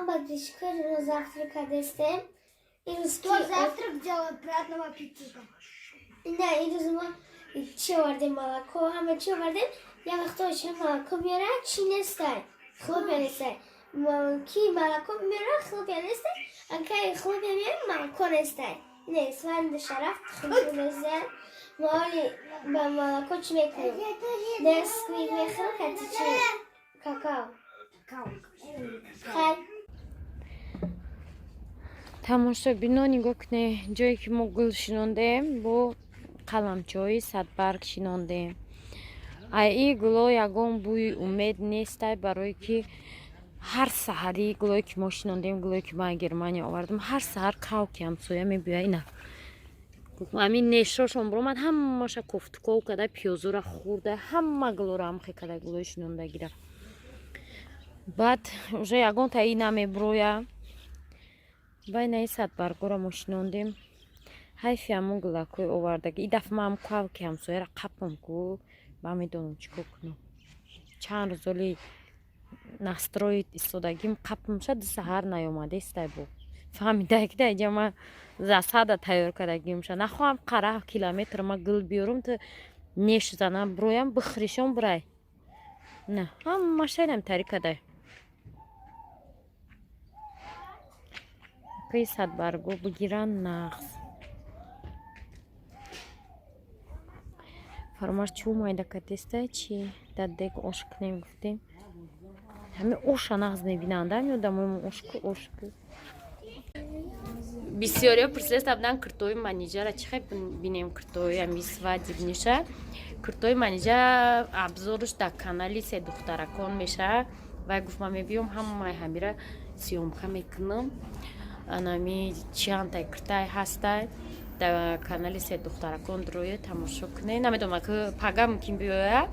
Ба гречка ро завтрак кардестем. Ирӯз Кто завтрак делает? Приятного аппетита. Не, ирӯз мо чӣ овардем? Молоко, ҳама чӣ овардем. Як вақто ча молоко меёра, чӣ нестай, хлопья нестай. Ки молоко меёра, хлопья нестай, а кай хлопья меёра, молоко нестай. Не, сварда шараф хлопья. Мо ҳоли ба молоко чӣ мекунем? Несквик мехӯрем, кати чӣ? Какао. Хай. Тамошобино, нигоҳ кунед, ҷое ки мо гул шинондем, бо қаламчои садбарг шинондем. Ай и гуло ягон бӯи умед нестай, барое ки ҳар саҳари гулое ки мо шинондем, гулое ки ман Германия овардам, ҳар саҳар кавки ҳамсоя мебиёя, ина ҳамин нешошон биромад, ҳамаша кофтуков када, пиёзора хӯрда, ҳама гулоро ҳамхе када, гулои шинондагира. Баъд уже ягон таи намеброя. Байнаи садбаргоро мо шинондем. Ҳайфи ҳамон гулакҳои овардаги. И дафъа ман кавки ҳамсояра қапам ку, ба медонам чӣ кор кунам. Чанд рӯзоли настрой истодагим қапамша, ду саҳар наёмадестай, бо фаҳмида, ки даиҷа ма засада тайёр кардагимша. Нахоҳам қара километр ма гул биёрум, ту неш занам, броям, бихӯришон, бирай. На ҳамаша инам тари кадай. Каи садбарго бигиран нағз. Фаромарз чӯ майда кардестай, чи даддек ош кунем гуфтем. Ҳами оша нағз мебинанд, ҳами одамои мо ошку ошку. Бисёриё пурсидаста будан, киртои манижара чӣ хел бинем, киртои ами свадебный ша. Киртои манижа обзор ш дар канали се духтаракон меша. Вай гуфт, ман мебиём, ҳамаи ҳамира съёмка мекунам. Анами чиантай киртай ҳастай, дар канали се духтаракон дроя, тамошо кунед. Намедонам, ки пага мумкин биёя,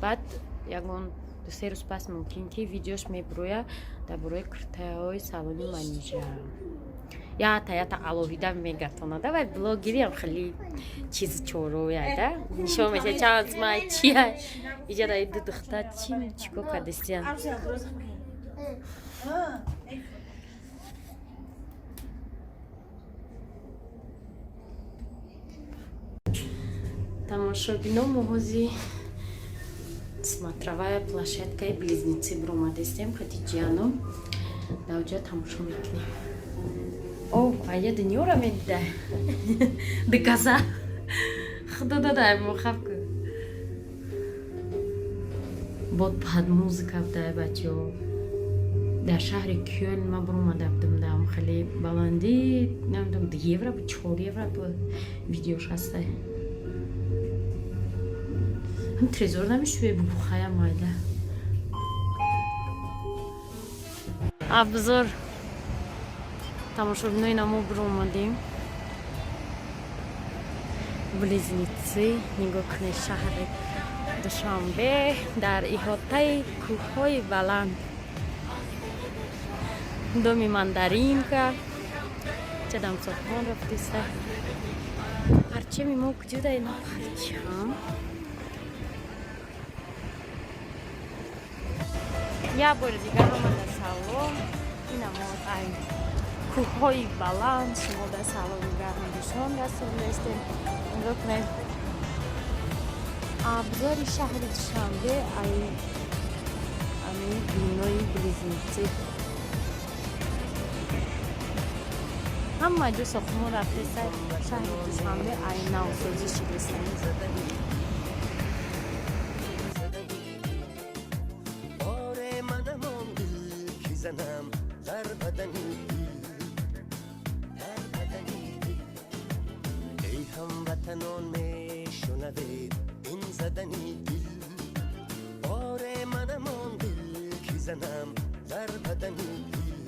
баъд ягон 2-се рӯз пас мумкин ки видеош мебироя дар бораи киртаҳои салони манижа. Ята ята алоҳида мегардонада. Вай блогериам хеле чизи чорояда нишон меша, чанд май чия иҷа дар ду духта чи чико кардистиян. Тамошобино, мо ҳози смотровая площадка и Близнецы биромадестем хатиҷиано, дар тамошо мекунем. О, ая дунёра медида, диказа худо дада мохаб ку, бод под музыка будай. Бачаҳо, дар шаҳри Кёлн ма биромада будам, дар хеле баландӣ, намедонам, 2 евро бу, 4 евро бу, видеош ҳастай. Ҳам трезор намешӯе, бубухая майда. Обзор тамошобинои намо, биромадем Близнецы. Нигоҳ кунед, шаҳри Душанбе дар иҳотаи кӯҳҳои баланд, доми Мандаринка чадам, сохтмон рафтиса. Парчами мо куҷода? Ина парчам. Як бори дигар омада салом. Инамо ай кӯҳҳои баланд шумо дар саломи гарми душон расондаистем. Нигоҳ кунед, обзор и шаҳри Душанбе ай ами бинои Близнецы. Ҳама ҷо сохтмон рафтеса, шаҳри Душанбе ай навсозӣ шудеса. Оре, манам он дил ки занам дар бадани дил, дар бадани дил. Эй ҳамватанон, мешунавед ин задани дил? Оре, манам он дил ки занам дар бадани дил.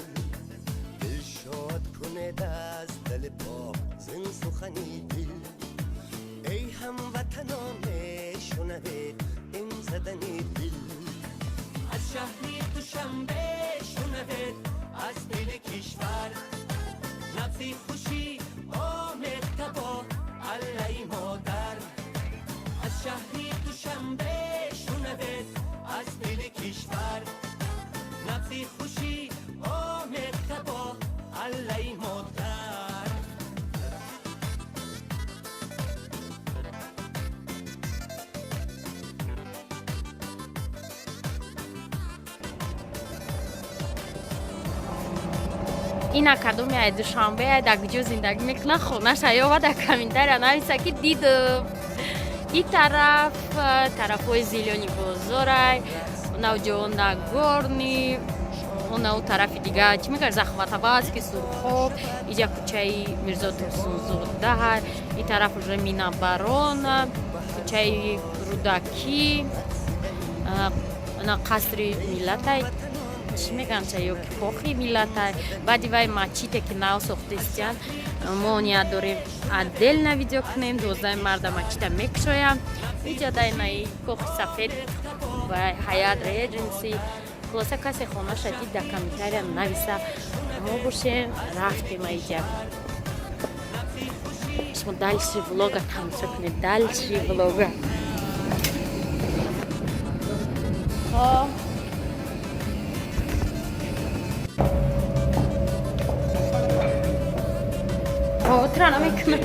Дил шод кунед аз дили пок зин сухани дил. Эй ҳамватанон, мешунавед ин задани дил? Аз шаҳри Душанбе шунавед, аз дили кишвар набзи хушӣ омехта бо аллаи модар. Аз шаҳри Душанбе шунавед, аз дили кишвар набзи хушӣ омехта. Ина кадоми ай Душанбе, ай дар куҷо зиндагӣ мекунад, хонаша ёва, дар комментария нависа, ки дидам. И тараф тарафҳои Зелёный бозорай, онавҷо Нагорный, онау тарафи дига чӣ мегӯяд, Захватабадский, Сурхоб, иҷа кӯчаи Мирзо Турсунзодаҳа, и тараф уже Минабарона, кӯчаи Рӯдакӣ, ана қасри миллатай, чӣ мегӯям, ча ё ки кохи миллатай. Баъди вай масҷиде, ки нав сохтестиянд, мо ният дорем отдельно видео кунем. 12 марта масҷида мекушоям. Иҷа дайнаи кохи сафед ва Ҳаят Редженси. Хулоса, касе хонаша дид, дар комментария нависа. Мо бошем, рафтем аиҷа. Шумо дальше влога тамошо кунед, дальше влога. Хоб. Тра намекунад.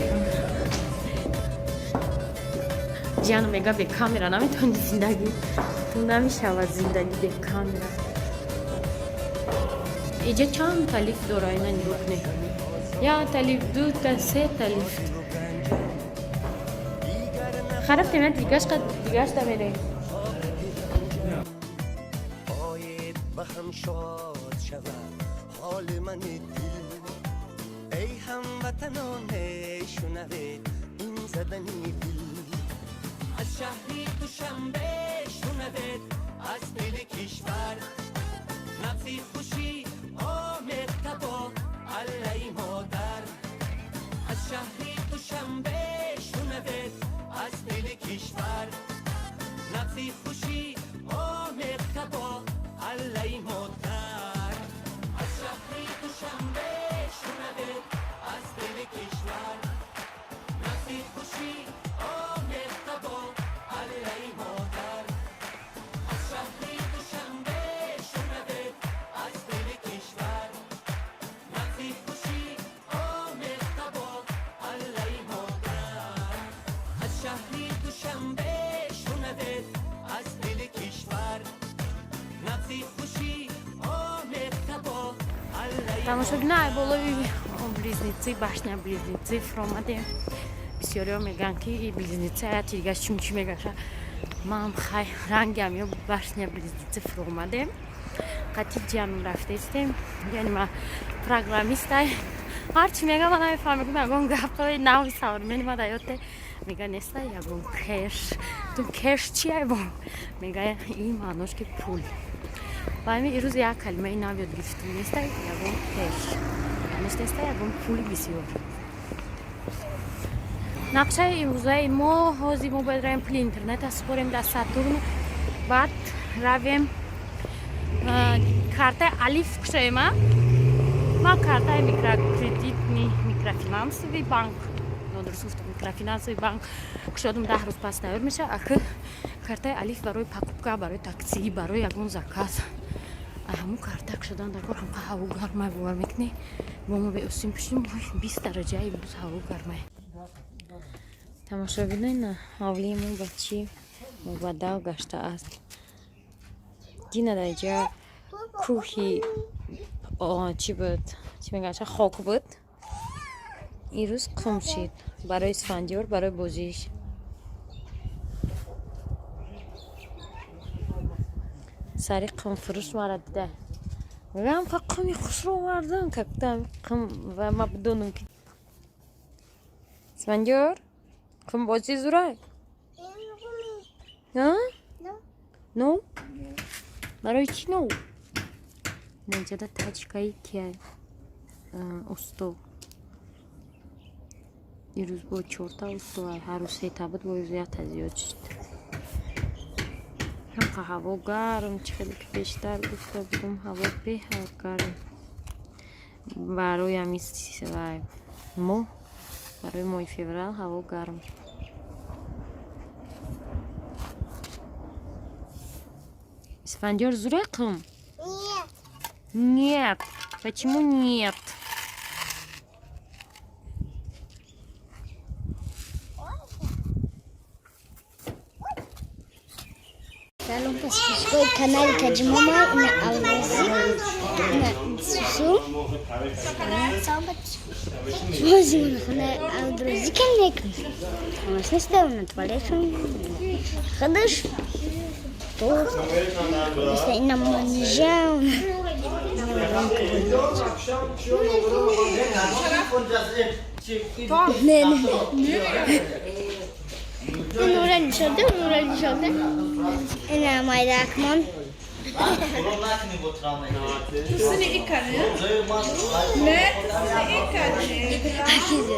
Ҷиану мега, бе камера наметавонӣ зиндагӣ, ту намешавад зиндагӣ бе камера. Иҷа чанд та лифт дора, ина нигоҳ кунед: якта лифт, дута, сета лифт. Харафтем, я дигашта мерем. آید به هم شاد شود حال من دل. ای هموطنان، شنوید این زدنی دل. از شهری دوشنبه شنوید، از دل کشور نبضی خوشی آمیخته با علی مادر. از شهری دوشنبه شنوید، از دل کشور نبضی خوشی آمیخته با علی مادر. از شهری دوشنبه شنوید، از دل کشور نبضی خوشی آمیخته با علی مادر. از شهری دوشنبه شنوید، از دل کشور نبضی خوشی آمیخته با علی مادر. از شهری دوشنبه شنوید، از دل کشور نبضی خوشی آمیخته با علی. Тамошобина, ай болои близнецы, башня близнецы фуромадем. Бисёриҳо мегӯянд, ки и близнецы аяти дига чун чӣ мегаша. Ман хай рангам ё башня близнецы фуромадем. Қати ҷамъ рафтестем, яъне ма программистай, ҳарчи мега, ман намефаҳмам. Ягон гапҳои нави современный ма даёте мега, неста ягон кэш. Ту кэш чи айбо? Мега, ин маънош ки пул. Ва ҳамин ирӯз як калимаи нав ёд гирифтем: неста ягон кэш, яънеш неста ягон пули бисёр. Нақшаи имрӯзаи мо: ҳозир мо бояд равем, пули интернета супорем дар Сатурн, баъд равем, картаи Алиф кушоем. А ма картаи микрокредитный, микрофинансовый банк, нодуруст гуфтам, микрофинансовый банк кушодум, 10 рӯз пас тайёр мешавад. Акы картаи Алиф барои покупка, барои такси, барои ягон заказ, ҳамун карта кушодан дар кор. Ҳамқа ҳаво гармай, бовар мекунӣ, бо мо беосим пушим, 20 дараҷа имрӯз ҳаво гармай. Тамошобинои, на ҳавлии мо ба чӣ мубаддал гаштааст. Дина дар ҷа кӯҳи чӣ буд, чӣ мегӯянд, хок буд, ирӯз қум шид барои Исфандиёр, барои бозиш. Сари қумфурӯш мара дида, мегӯям, ка қуми хушро овардам, как-то қум ва ма бидонам, ки Исфандиёр қумбозӣ зурай. Ну барои чӣ? Ну, инҷода тачкаи кия, усто. Ирӯз бо чорта усто, ҳар рӯз сета буд, бо ирӯз якта зиёд шуд. Ҳамқа ҳаво гарм, чӣ хеле ки бештар гуфта будум, ҳаво беҳад гарм барои ҳами моҳ, барои моҳи феврал ҳаво гарм. Исфандиёр, зурай қум? Нет. Нет. Почему нет? Салом, подписчикои. Канали Таҷмома, ина Алрозиқ, ина Сусу. Возим на Абдурозика мекунем. У нас на туалет. Ходишь? Тут. Ина манежа. Не, не. Нура нишонда, Нура нишонда. Ина майдакмон.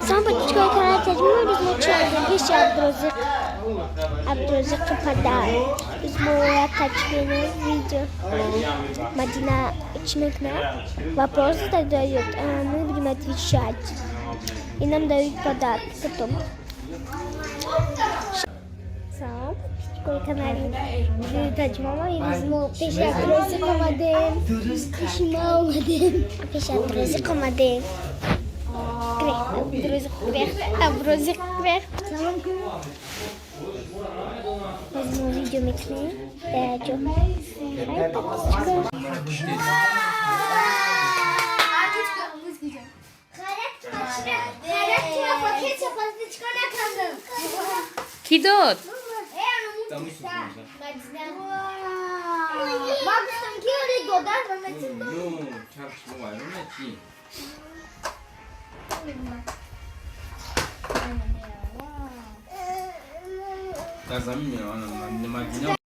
Сам подписчикои канали Таҷмома, имрӯз мо чӣ омадем пеши Абдурозиқ. Абдурозиқи падар. Имрӯз мо як качмена видео. Мадина чӣ мекунад? Вопрос задает, а мы будем отвечать. И нам дают подарки потом. Салом, подписчикои канали Таҷмома, имрӯз мо пеши Абдурозиқ омадем. Пеши ма омадем. Пеши Абдурозиқ омадем. Абдурозиқ грех, Абдурозиқ грех. Боз мо видео мекунем. Даҷо. Хай, подписчико. Кӣ дод? Дар замин мераванд.